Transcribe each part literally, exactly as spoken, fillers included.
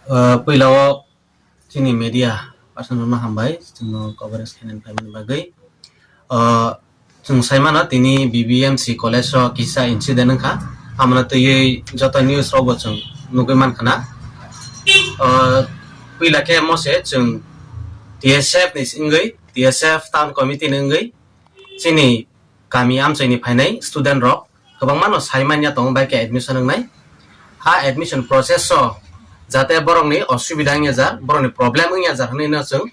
Uh, puila o chini media person rokno hambai, chwngno coverage khainani phaimani bagwi. Uh, chwng sai mano tini B B M C college o kisa incident wngkha, amano twiwi joto news rokbo chwng nugwi mankha na. Uh, puila khe mose chwng T S F ni wngwi, T S F town committee ni wngwi chini kami amchaini phainai student rok kwbangma no sai manya tongo, bai khe admission wngnai. Ha admission process o jate borokni osubida wngya jar, borokni problem wngya jar hwnwi no chwng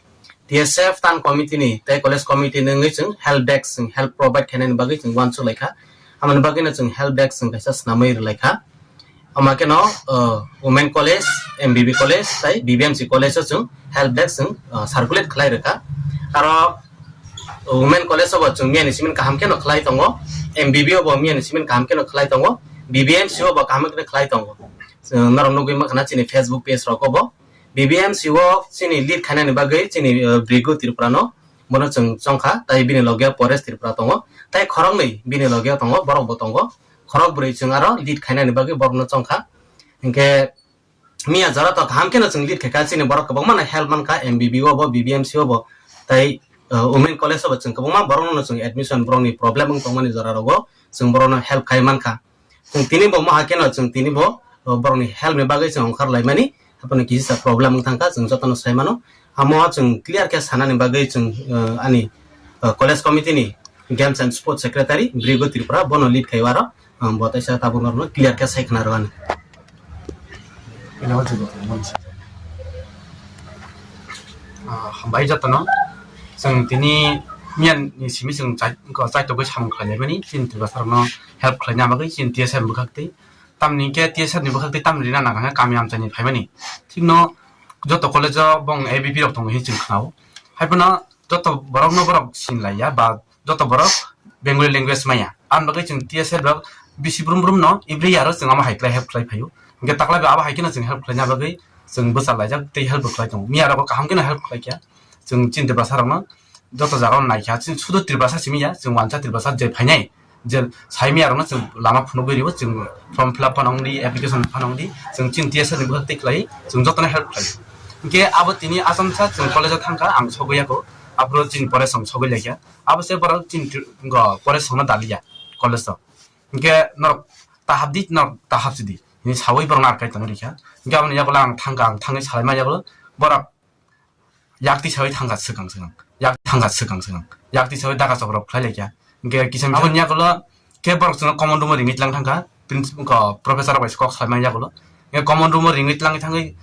T S F town committee ni tei college committee ni wngwi chwng help desk, chwng help provide khainani bagwi chwng uansuk laikha. Amoni bagwi no chwng help desk chwng kaisa swnamwi rwlaikha. Ama khe no, uh, Women College, M B B College tei B B M C College o chwng help desk chwng, uh, circulate khlai rwkha. Aro Women College o bo chwng miyani simin kaham khe no khlai tongo, M B B o bo miyani simin kaham khe no khlai tongo, B B M C o bo kaham khe no khlai tongo. Chwng norok nugwi mankha na chini Facebook page rok o bo. B B M C o chini lead khainani bagwi chini, uh, Brigu Tripura no, bono chwng chongkha, tei bini loge Paresh Tripura tongo, tei khoroknwi bini loge tongo, borok bo tongo, khorok bwrwi chwng aro lead khainani bagwi borokno chongkha. Hinkhe miya jora to kaham kheno chwng lead khaikha, chini borok kwbangma no help mankha, M B B o bo, B B M C o bo, tei, uh, Women College o bo chwng kwbangma borokno chwng admission, borokni problem wng tongmani jora rogo chwng borokno help khai mankha. Chwng tini bo maha kheno chwng tini bo, uh, borokni help ni bagwi chwng ongkhar laimani, haphano kisa problem wng thangkha, chwng jotono sai mano. Amo chwng clear khe sanani bagwi chwng, uh, ani, uh, college committee ni Games and Sports Secretary Brigu Tripura bono lead khai aro, um, bo teisa tabuk norokno clear khe sai khna rwani. Ah, hambai jotono. Chwng tini miyan ni simi chwng chai-, ko chaitogwi samung khlai laimani, chini Tiprasa rokno help khlaina bagwi chini T S F bwkhak twi. Tamni khe T S F ni bwkhak twi tamni rina nang khe kami amchaini phaimani. Thikno joto college o bong A B P rok tongo hin chwng khnao. Haiphano joto borokno borok sinlaiya ba joto borok Bengali language maya. Aboni bagwi chwng T S F rok bisi brum brum no every year o chwng amo hai khlai help khlai phaio. Hingke taklai bo abo hai kheno chwng help khlaina bagwi chwng bwsa laijak tei help bo khlai tongo. Miya rogo kaham kheno help khlai kha. Chwng chini Tiprasa rokno joto jaga o nai kha. Chwng sudo Tiprasa simi ya, chwng wansa Tiprasa je phainai, je sai miya rokno chwng lama phunugwi rio, chwng form fill up phano wng di, application phano wng di, chwng chini T S F ni bwkhak twi khlai, chwng jotono help khlai. Hingke abo tini achomsa chwng college o thangkha, ang sogwi yago, aphuru chini pore song sogwi laikha. Abo se borok chini twi-, go pore songno daliya college o. Hingke norok ta hapdi, norok ta hapsidi. Hini sawi borok narwk kai tongwi rikha. Hingke aboni yagulo ang thangkha, ang thangwi salai ma yagulo borok yakti sawi thangkha swkang swkang. Yak thangkha swkang swkang. Yakti sawi daga chok rok khlai laikha. Hingke kisa misa aboni yagulo khe borok chwngno common room o ringwi tlang thangkha. Princ-, ko professor rok bai se kok salai ma yagulo. Hingke common room o ringwi tlangwi thangwi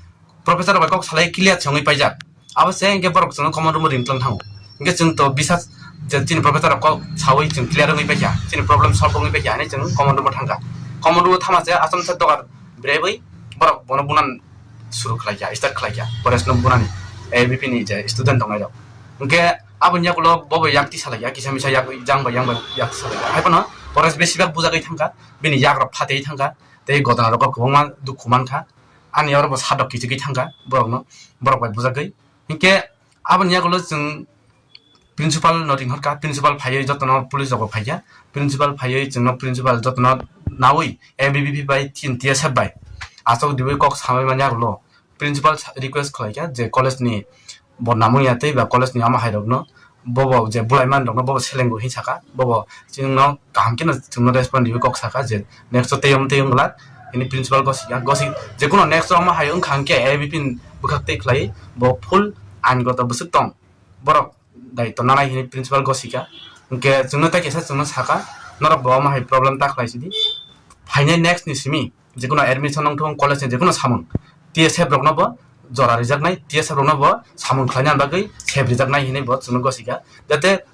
professor rok bai kok salai clear se wngwi paijak. Abo se hingke borok chwngno common room o ring tlang thango. Hingke chwng to bisa je chini professor rok kok sawi chwng clear wngwi paikha, chini problem solve wngwi paikha hinwi chwng common room o thangkha. Common room o thama se achomsa dogar brebwi borok bono bunan suru khlaikha, start khlaikha, forest no bunani A B P ni je student tongnai rok. Hingke aboni yagulo bobo yakti salaikha, kisa misa yak jang bai yang bai yakti salaikha. Haiphano forest besibak bujagwi thangkha, bini yak rok phatwi thangkha, tei gotna rok kwbangma dukhu mankha. Ani oro bo sadok kichigwi thangkha borokno, borok bai bujagwi. Hinkhe aboni yagulo chwng principal no ringhorkha, principal phaiwi jotono police rok bo phaikha, principal phaiwi chwngno principal jotono nawi A B V P bai tin T S F bai achuk diwi kok samai mani yagulo principal sa-, request khlaikha je college ni bo namung ya tei ba college ni ama hai rokno bobo je bulai man rokno bobo seleng bo hin saka, bobo chwngno kaham khe no chwngno respond riwi kok saka je next o tei omo tei wng glak, hini principal gosika, gosik jekuno next o omo hai wngkha hwnkhe A B P ni bwkhak tei khlai bo full ain goto bwswk tong borok daitw nanai hini principal gosika, hwnkhe chwngno tei kaisa chwngno saka norok bo omo hai problem ta khlai sidi phainai next ni simi. Jekuno admission wngthung college ni jekuno samung T S F rokno bo jora rijaknai, T S F rokno bo samung khlaina bagwi sep rijaknai hinwi bo chwngno gosika. Jate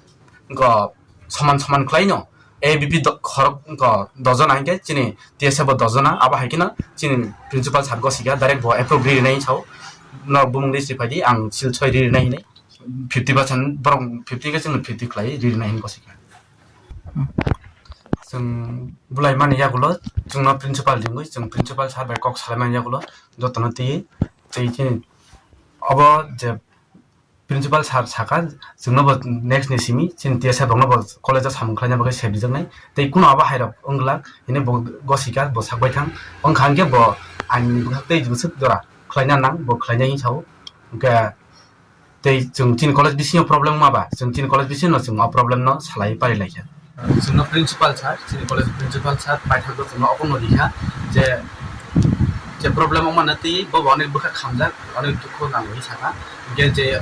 go soman soman khlaino A B P do-, khorok go dojona hinkhe chini T S F bo dojona, abo hai kheno chini principal sir gosika direct bo approve ri rinai sao, norok bumung list ri phaidi ang sil soi ri rinai hinwi fifty percent borok fifty khe chwngno fifty khlai ri rinai hinwi gosika. Chwng bulai mani yagulo chwngno principal ringwi chwng principal sir bai kok salaimani yagulo jotono twi twi chini obo je principal sir saka chwngno bo next ni simi chini T S F rokno bo college o samung khlaina bagwi sep rijaknai tei kuno abo hai rok wng glak hini bo gosika bo sak bai thang wngkha hwnkhe bo ani bwkhak tei bwswk jora khlaina nang, bo khlainai hinwi sao. Hwnkhe tei chwng chini college bisingo problem ma ba, chwng chini college bisingo chwng o problem no salai pari lai kha. Chwngno principal sir, chini college principal sir paithakgo chwngno okhorno rikha je, je problem wngmano twi bobo onek bwkha khamjak, onek dukhu nango hinwi sakha. Hwnkhe je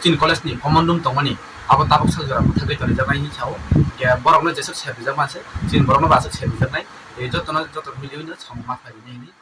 chini college ni common room tongmani abo tabuk sal jora mwthagwi tonijaknai hinwi sao. Hwnkhe borokno jeswk sep rijak manse, chini borokno bo aswk sep rijaknai. Tei jotono joto miliwino samung ma khlai rwdi hinwi